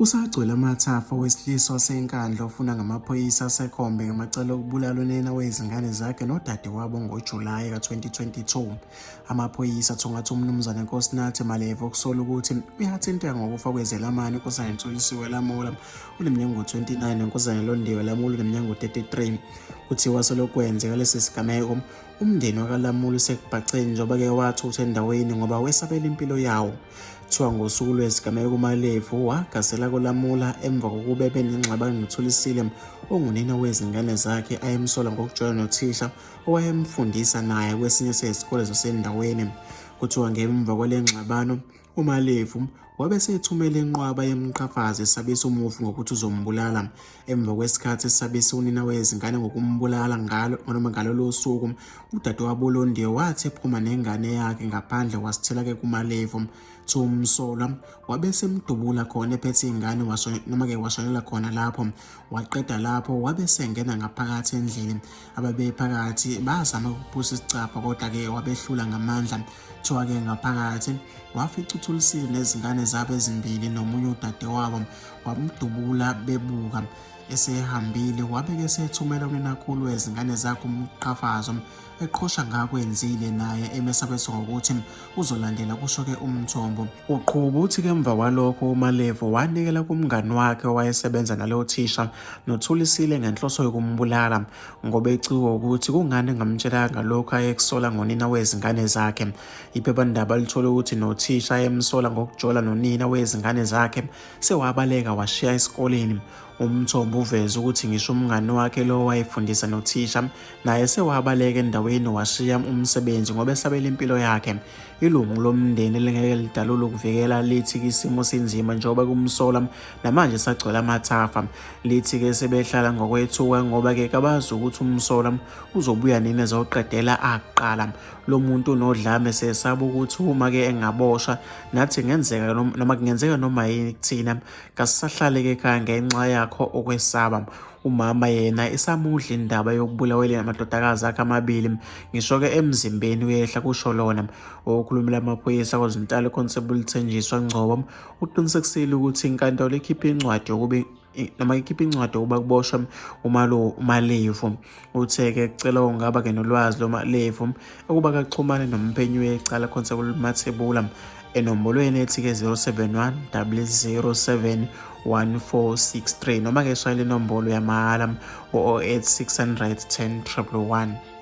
Usagcwele amathafa owesilisa waseNkandla ofuna ngamaphoyisa aseKhombe ngamacala okubulala unina wezingane zakhe nodadewabo ngoJulayi ka-2022. Amaphoyisa athungatha uMnumzane Nkosinathi Malevu okusola ukuthi uyathinteka ngokufa kwezelamani uNkosazana Ntulisiwe Lamola oneminyaka engu-29 noNkosazana Londiwe Lamola oneminyaka engu-33. Kuthiwa selokhu kwenzeka lesi sigameko umndeni wakaLamula usekubhaceni njengoba-ke wathutha endaweni ngoba wesabela impilo yawo. Kuthiwa ngosuku lwesigameko uMalevu wagasela koLamula emva kokuba ebenengxabano noThulisile ongunina wezingane zakhe ayemsola ngokujola nothisha owayemfundisa naye kwesinye sezikole zasendaweni. Kuthiwa ngemva kwale ngxabano uMalevu wabe esethumela inqwaba yemiqhafazo esabisa umufi ngokuthi uzombulala. Emva kwesikhathi esabisa unina wezingane ngokumbulala ngalo noma ngalolo suku, udadewabo uLondiwe wathi ephuma nengane yakhe ngaphandle wasithela-ke kuMalevu. Kuthiwa umsolwa wabe esemdubula khona ephethe ingane noma-ke washonela khona lapho. Waqeda lapho wabe esengena ngaphakathi endlini. Ababephakathi bazama ukuphusa isicabha kodwa-ke wabehlula ngamandla. Kuthiwa-ke ngaphakathi wafica uThulisile nezingane zabo ezimbili nomunye udadewabo wamdubula bebuka. Esehambile wabe-ke esethumela uninakhulu wezingane zakhe umqhafazo eqhosha ngakwenzile naye emesabisa ngokuthi uzolandela kusho-ke umthombo. Uqhuba uthi-ke emva kwalokho uMalevu wanikela kumngani wakhe owayesebenza nalowo thisha noThulisile ngenhloso yokumbulala ngoba ecikwa ukuthi kungani engamtshelanga ngalokhu ayekusola ngonina wezingane zakhe. Iphephandaba lithole ukuthi nothisha ayemsola ngokujola nonina wezingane zakhe sewabaleka washiya esikoleni. Umthombo uveze ukuthi ngisho umngani wakhe lo wayefundisa nothisha naye sewabaleka endaweni washiya umsebenzi ngoba esabela impilo yakhe. Ilungu lomndeni elingeke lidalule ukuvikela lithi isimo sinzima njengoba kumsola namanje sagcwele amathafa. Lithi-ke sebehlala ngokwethuka ngoba-ke kabazi ukuthi umsola uzobuya nini ezoqedela akuqala. Lo muntu unodlame sesaba ukuthi uma-ke engaboshwa nathi kungenzeka noma kungenzeka noma yini kuthina kasisahlale-ke ekhaya ngenxa yakho ukwesaba. Umama yena isamudla indaba yokubulawela amadodakazi akhe amabili ngisho-ke emzimbeni uyehla kusho lona. Okhulumela amaphoyisa KwaZulu-Natal uConstable Thenjiswa Ngcobo uqinisekisile ukuthi inkantolo ikhiphe incwadi yokuba noma ikhiphe incwadi yokuba kuboshwe uMalevu. Uthe-ke kucela ongaba-ke nolwazi loMalevu ukuba kaxhumane nomphenyi wecala Constable Mathebula enombolweni ethi-ke 071 007 1463 noma-ke shayela inombolo yamahhala o-08 600 10 111.